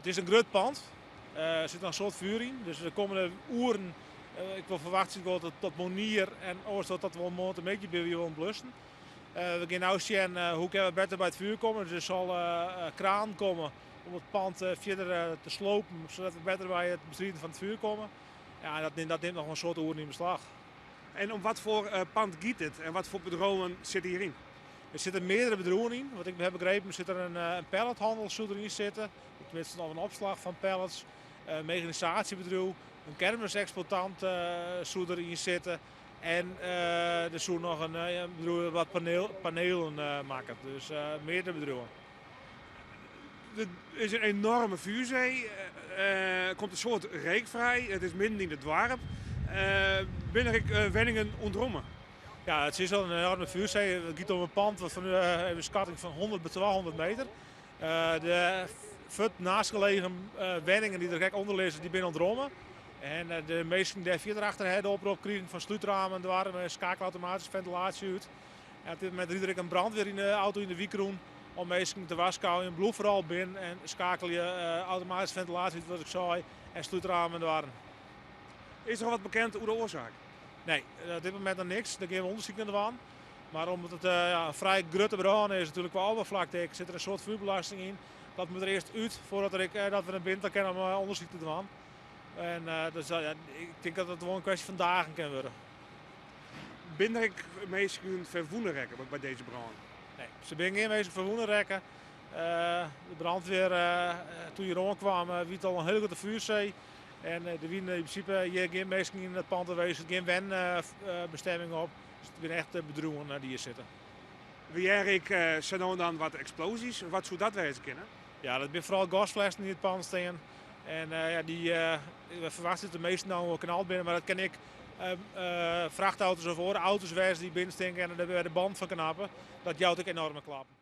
It is in grut pand. Der sit in soad fjoer yn, dus de kommende oeren, ik wol ferwachtsje wol dat tot moarnier en oars dat dat wol moarntemiddei binne wy wol oan it blussen. We gean no sjen hoe kinne we better by it fjoer komme. Dus der sil kraan komme om it pand fierder te slopen, sadat we better by it bestriden fan it fjoer komme. Ja, en dat, dat nimt noch in soad oeren yn beslach. En om wat foar pand giet it en wat foar bedriuwen sitte hjiryn? Der sitte meardere bedriuwen yn. Wat ik heb begrepen sit der in pallethannel soe deryn sitte. Tenminste of in opslach fan pallets. In mechanisatiebedriuw, in kermiseksploitant soe deryn sitte. En der soe noch in bedriuw wat panelen makket. Dus meardere bedriuwen. Der is in enoarme fjoersee. Der komt in soad reek frij. It is midden yn it doarp. Binne der ek wenningen ûntromme? Ja, it is al in enoarme fjoersee. It giet om in pand wat fan even skatting fan 100 by 200 meter. De fuort naastgelegen wenningen dy't der krekt ûnder lizze, dy binne ûntromme. En de minsken dêr fierder achter ha de oprop krigen fan slút ramen en doarren en skakel automatyske fentilaasje út. En op dit momint rydt der ek in brandweer yn de auto yn de wyk rûn om minsken te warskôgjen. Bliuw foaral binnen en skakelje automatyske fentilaasje út, wat ik sei, en slút ramen en doarren. Is der al wat bekend oer de oarsaak? Nee, op dit momint noch niks. Dêr gean we ûndersyk nei dwaan. Mar omdat it ja, in frij grutte brân is, natuerlik kwa oppervlakte ek, sit der in soad fjoerbelasting yn. Dat moat der earst út foardat er ek, dat we nei binnen ta kinne om ûndersyk te dwaan. En dus, ja, ik tink dat it wol in kwestje fan dagen kin wurde. Binne der ek minsken ferwûne rekke by dizze brân? Nee, se binne gjin minsken ferwûne rekke. De brandweer, toen hjir oankwam, wie it al in hiele grutte fjoersee. En der wiene yn prinsipe hjir gjin minsken yn it pand aanwezig, gjin wenbestemming op. Dus it binne echt bedriuwen dy't hjir sitte. We hearre ek sa no en dan wat eksplosies. Wat soe dat wêze kinne? Ja, dat binne foaral gasflessen dy't yn it pand stean. En ja, dy, we ferwachtsje dat de measten no knald binne, mar dat kin ek frachtauto's of oare auto's wêze dy't binnen stean kinne, dêr de band fan knappe. Dat jout ek enorme klappen.